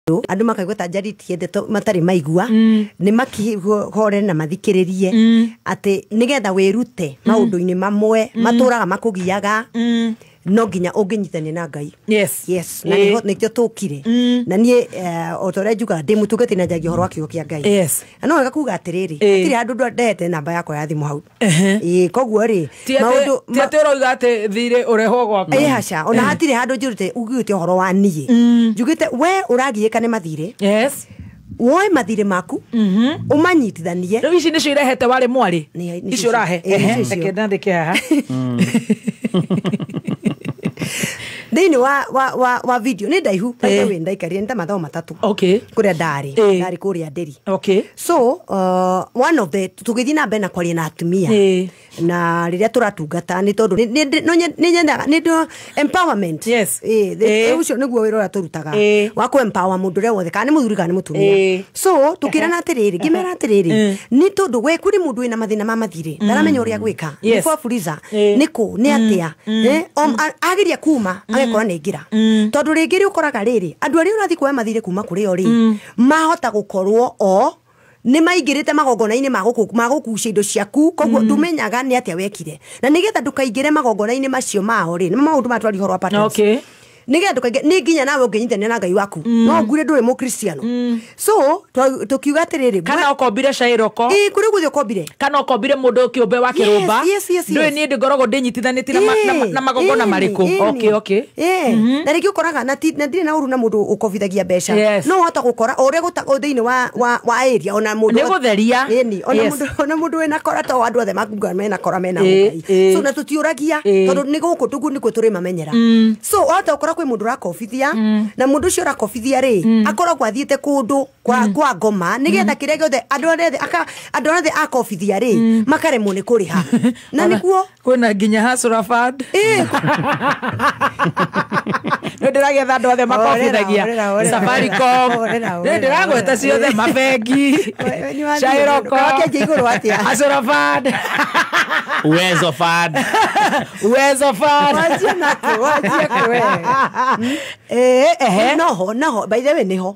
Andũ makaigua ta njarĩtie ndeto matarĩ maigua, nĩ makihore na mathikĩrĩrie atĩ nĩgetha wĩrute maũndũ-inĩ mamwe matũraga makũgiaga, no nginya ũngĩnyitania na Ngai. Yes, na nĩho nĩkĩo tũkire. Na niĩ o ta ũrĩa njugaga, ndĩ mũtungatĩri na njagia ũhoro wa kiugo kĩa Ngai. Na no wega kuga atĩrĩrĩ, hatirĩ handũ ndehete namba yakwa ya thimũ hau. Ĩĩ, koguo rĩ, Ti atĩ maũndũ ti atĩ ũroiga atĩ thirĩ ũrehwo gwaku. Ĩ haca, ona hatirĩ handũ njũrĩte ugĩte ũhoro wa niĩ. Njugĩte we ũragiĩka nĩ mathirĩ, woe mathirĩ maku ũmanyitithanie. Rĩu ici nĩcio irehete warĩ mwarĩ. Nĩ Icio ũrahe. Ĩ, nĩcio icio. Reke ndandĩke haha. Thĩinĩ wa video nĩ ndaihu, by the way, ndaikarire nĩ ta mathaa 3 kũrĩa ndarĩ. Ndarĩ kũrĩa ndĩri. So one of the tũgĩthiĩ na mbere na kwaria na atumia na rĩrĩa tũratungata, nĩ tondũ nĩ nyendaga nĩ empowerment. Ũcio nĩguo wĩra ũrĩa tũrutaga wa kũ empower mũndũ ũrĩa wothe, kana nĩ mũthuri kana nĩ mũtumia. So tũkĩrana atĩrĩrĩ, ngĩmera atĩrĩrĩ, nĩ tondũ we kũrĩ mũndũ wĩna mathĩna ma mathirĩ, ndaramenya ũrĩa gwĩka, nĩ kwa Fuliza, nĩ kũ, nĩ atĩa. Ageria kuma agekora nĩ aingĩra, tondũ rĩngĩ rĩ ũkoraga rĩrĩ, andũ arĩa ũrathiĩ kuoya mathirĩ kuma kũrĩ o rĩ, mahota gũkorwo o nĩ maingĩrĩte magongona-inĩ ma gũkucia indo ciaku, koguo ndũmenyaga nĩ atĩa wekire. Na nĩgetha ndũkaingĩre magongona-inĩ macio mao rĩ, nĩ maũndũ matwari ũhoro wa patterns. Nĩgetha ndũkaingĩre, nĩ nginya nawe ũngĩnyitanĩra na Ngai waku, no ngure ndũrĩ mũkristiano. So tũkiuga atĩrĩrĩ, Kana ũkombire cairoko. Ĩ, kũrĩ guothe ũkombire. Kana ũkombire mũndũ kĩũmbe wa kĩrũmba. Yes. Ndũĩ niĩ ngoragwo ndĩnyitithanĩtie na magongona marĩkũ. Na rĩngĩ ũkoraga na ndirĩ na ũru na mũndũ ũkobithagia mbeca. No wahota gũkora o ũrĩa gũtagwo thĩinĩ wa area, ona mũndũ Nĩ gũtheria. Ĩni, ona mũndũ, ona mũndũ wĩna kora, to andũ othe makuga mena kora mena ũkai. So na tũtiũragia, tondũ nĩ gũkũ tũguo nĩkuo tũrĩmamenyera. So wahota gũkora kwĩ mũndũ ũrakobithia, na mũndũ ũcio ũrakobithia rĩ, akoragwo athiĩte kũndũ kwa ngoma nĩgetha kĩrĩa gĩothe andũ arĩa othe andũ arĩa othe akobithia rĩ, makaremwo nĩ kũrĩha. Na nĩguo Kwĩna nginya Hustler Fund. Nĩ ndĩragetha andũ othe makobithagia. Horera, horera, Safaricom. horera, Nĩ horera, ndĩragweta horera. ciothe, mabengi. We, nĩ wathiĩ Cairoko. ũndũ. Wakĩanjia igũrũ atĩa? Hustler Fund. Uwezo Fund. Uwezo Fund. Wanjia nakũ, wanjia kũ we? Ehe. Noho, noho, by the way, nĩho.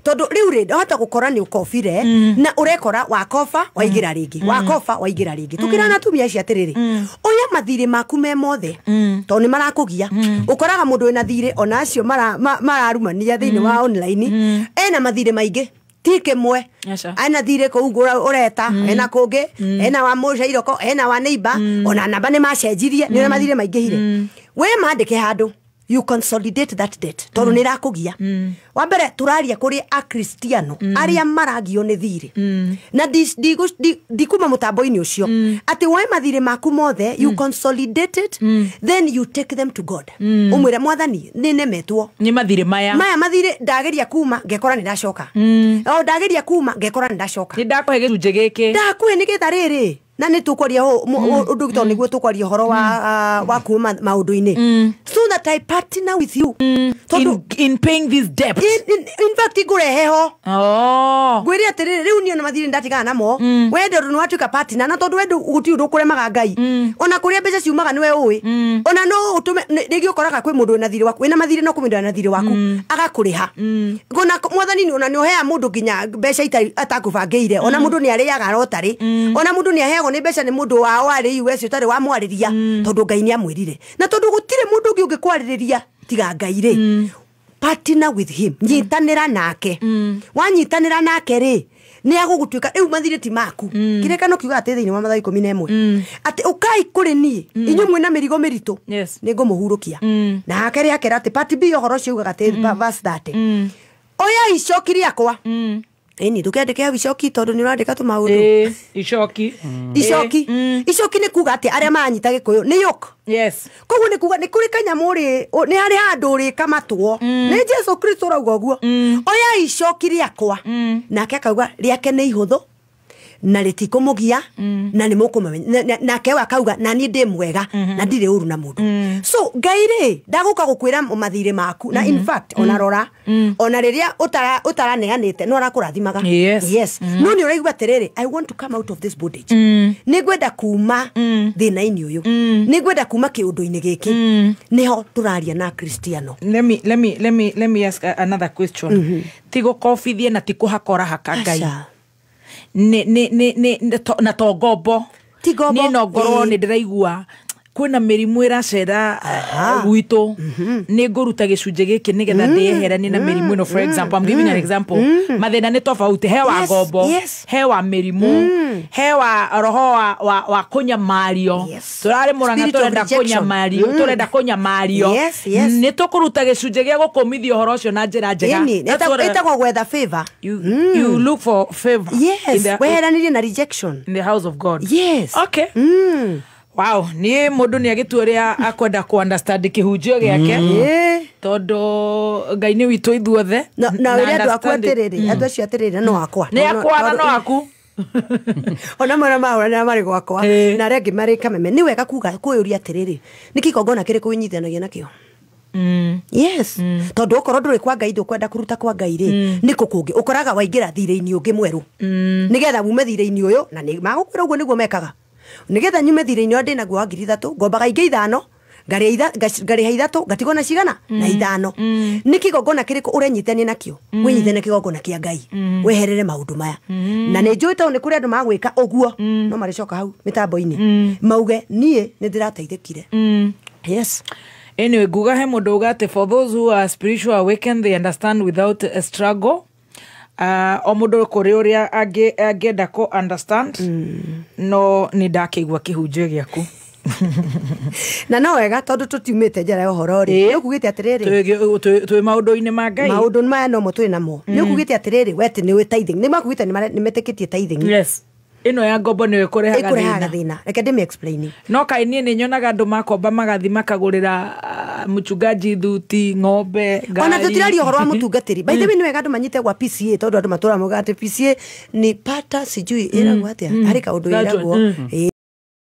Tondũ rĩu rĩ, ndahota gũkora nĩ ũkobire, na ũrekora wakoba waingĩra rĩngĩ, wakoba waingĩra rĩngĩ. Tũkĩrana atumia acio atĩrĩrĩ, oya mathirĩ maku me mothe, tondũ nĩ marakũgia. Ũkoraga mũndũ wĩna thirĩ, ona acio mararumania thĩinĩ wa online, ena mathirĩ maingĩ, ti kĩmwe. Ena thirĩ kũu ũreta, ena kũngĩ, ena wa mũcairoko, ena wa neighbor, ona namba nĩ macenjirie, nĩ ũrĩa mathirĩ maingĩhire. We mandĩke handũ, you consolidate that debt, tondũ nĩ ĩrakũgia. Wa mbere tũraria kũrĩ akristiano arĩa maragio nĩ thirĩ, na ndikuma mũtambo-inĩ ũcio, atĩ woe mathirĩ maku mothe, you consolidate it, then you take them to God, ũmwĩre Mwathani, nĩ nemetwo Nĩ mathirĩ maya. Maya mathirĩ ndageria kuma ngekora nĩ ndacoka, o ndageria kuma ngekora nĩ ndacoka. Nĩ ndakũhe gĩcunjĩ gĩkĩ. Ndakũhe nĩgetha rĩrĩ, na nĩ tũkwaria ũndũ tondũ nĩguo tũkwaria ũhoro wa kuma maũndũ-inĩ, so that I partner with you. Tondũ In paying this debt. In fact, ngũrehe ho. Ngwĩre atĩrĩrĩ, rĩu niĩ ona mathirĩ ndatigana namo, we tondũ nĩ watuĩka partner, na tondũ we gũtirĩ ũndũ ũkũremaga Ngai, ona kũrĩa mbeca ciumaga nĩwe ũĩ, ona no ũtũme rĩngĩ ũkoraga kwĩ mũndũ wĩna thirĩ waku, wĩna mathirĩ, no kwĩ mũndũ wĩna thirĩ waku agakũrĩha. Ona Mwathani ona nĩ ũheaga mũndũ nginya mbeca atakũbangĩire, ona mũndũ nĩ arĩaga rotarĩ, ona mũndũ nĩ aheagwo nĩ mbeca nĩ mũndũ wao arĩ US ũtarĩ wamwarĩria, tondũ Ngai nĩ amwĩrire, na tondũ gũtirĩ mũndũ ũngĩ ũngĩkwarĩrĩria tiga Ngai rĩ, partner with him, nyitanĩra nake. Wanyitanĩra nake rĩ, nĩ agũgũtuĩka rĩu mathirĩ ti maku. Kĩrĩkano kiugaga atĩ thĩinĩ wa Mathayo 11 atĩ ũkai kũrĩ niĩ inyuĩ mwĩna mĩrigo mĩritũ, nĩ ngũmũhurũkia. Na hakerĩ hakera atĩ part B ũhoro ũcio ugaga atĩ verse 30, oya icoki rĩakwa. Ĩni, ndũkĩandĩke hau icoki tondũ nĩ ũrandĩka tũmaũndũ. Icoki. Icoki. Icoki nĩ kuga atĩ arĩa maranyita Gĩkũyũ nĩ yoke. Koguo nĩ kuga nĩ kũrĩ kanyamũ rĩ, nĩ harĩ handũ ũrĩkamatwo. Nĩ Jesu Kristo ũrauga ũguo. Oya icoki rĩakwa. Nake akauga rĩake nĩ ihũthũ Na rĩtikũmũgia na nĩ mũkũmamenya nake we akauga na niĩ ndĩ mwega na ndirĩ ũru na mũndũ. So Ngai rĩ ndagũka gũkwĩra mathirĩ maku na in fact ona rora ona rĩrĩa ũtaraneanĩte no arakũrathimaga. Yes. No nĩ ũraigua atĩrĩrĩ, I want to come out of this bondage. Nĩ ngwenda kuma thĩna-inĩ ũyũ, nĩ ngwenda kuma kĩũndũ-inĩ gĩkĩ. Nĩho tũraria na Kristiano. Let me ask another question. Ti gũkobithie na ti kũhakora haka Ngai. Nĩ na to ngombo. Ti ngombo. Niĩ no ngorwo nĩ ndĩraigua kwĩna mĩrimũ ĩracera gwitũ, nĩ ngũruta gĩcunjĩ gĩkĩ nĩgetha ndĩyeheranie na mĩrimũ ĩno. For example, I'm giving an example. Mathĩna nĩ tofauti, he wa ngombo, he wa mĩrimũ, he wa roho wa kũnyamario. Tũrarĩ Mũrang'a tũrenda kũnyamario, tũrenda kũnyamario. Nĩ tũkũruta gĩcunjĩ gĩa gũkũmithia ũhoro ũcio na njĩra njega. Ĩtagwo gwetha favor. You look for favor. Yes, weheranirie na rejection in the house of God. Yes. Okay. Wow, ni mundu ni agitua ria akwenda ku understand kihunjio giake tondu Ngai ni witũ ithuothe. Na wĩre andũ aku atĩrĩrĩ, andũ acio atĩrĩrĩ no akwa. Nĩ akwa na no aku. Ona mara mahũra na marĩ gwakwa na arĩa angĩ marĩ Kameme. Nĩ wega kuga kwĩyũria atĩrĩrĩ, nĩ kĩgongona kĩrĩkũ wĩnyitithanagia nakĩo? Yes. Tondu okorwo ndũrĩ kwa Ngai ndũkwenda kũruta kwa Ngai rĩ, nĩkũ kũngĩ ũkoraga waingĩra thirĩ-inĩ ũngĩ mwerũ nĩgetha ume thirĩ-inĩ ũyũ, na nĩ magũkwĩra ũguo nĩguo mekaga. Nigetha nyume thirĩ-inĩ ũrĩa ndĩnaguo wa 3,000 ngombaga ingĩ 5 ngarĩha 3 ngatigwo na cigana na 5. Nĩ kĩgongona kĩrĩkũ ũrenyitania nakĩo? Wĩnyitanie kĩgongona kĩa Ngai, weherere maũndũ maya. Na nĩ njũĩ tondũ nĩ kũrĩ andũ magwĩka ũguo no marĩcoka hau mĩtambo-inĩ mauge niĩ nĩ ndĩrateithĩkire. Yes. Anyway, nguga he mũndũ uga atĩ for those who are spiritual awakened they understand without a struggle. O mũndũ kũrĩ ũrĩa angĩenda kũ understand, no nĩ ndakĩigua kĩhunjio gĩaku. Na no wega tondũ tũtiumĩte njara ya ũhoro rĩ, nĩ ũkugĩte atĩrĩrĩ, twĩ maũndũ-inĩ ma Ngai, maũndũ maya nomo twĩ namo. Nĩ ũkugĩte atĩrĩrĩ, we atĩ nĩ tithing, nĩ makugĩte nĩ metĩkĩtie tithing. Yes. Ĩno ya ngombo nĩyo ĩkũrehaga thĩna. Reke ndĩmĩ explain. No kaĩ niĩ nĩ nyonaga andũ makomba magathi makagũrĩra mũchungaji thuti, ng'ombe, ngari. Ona tũtiraria ũhoro wa mũtungatĩri. By the way, nĩ wega andũ manyite gwa PCA tondũ andũ matũraga maugaga atĩ PCA ni pata sijui ĩragwo atĩa, harĩ kaũndũ ĩragwo.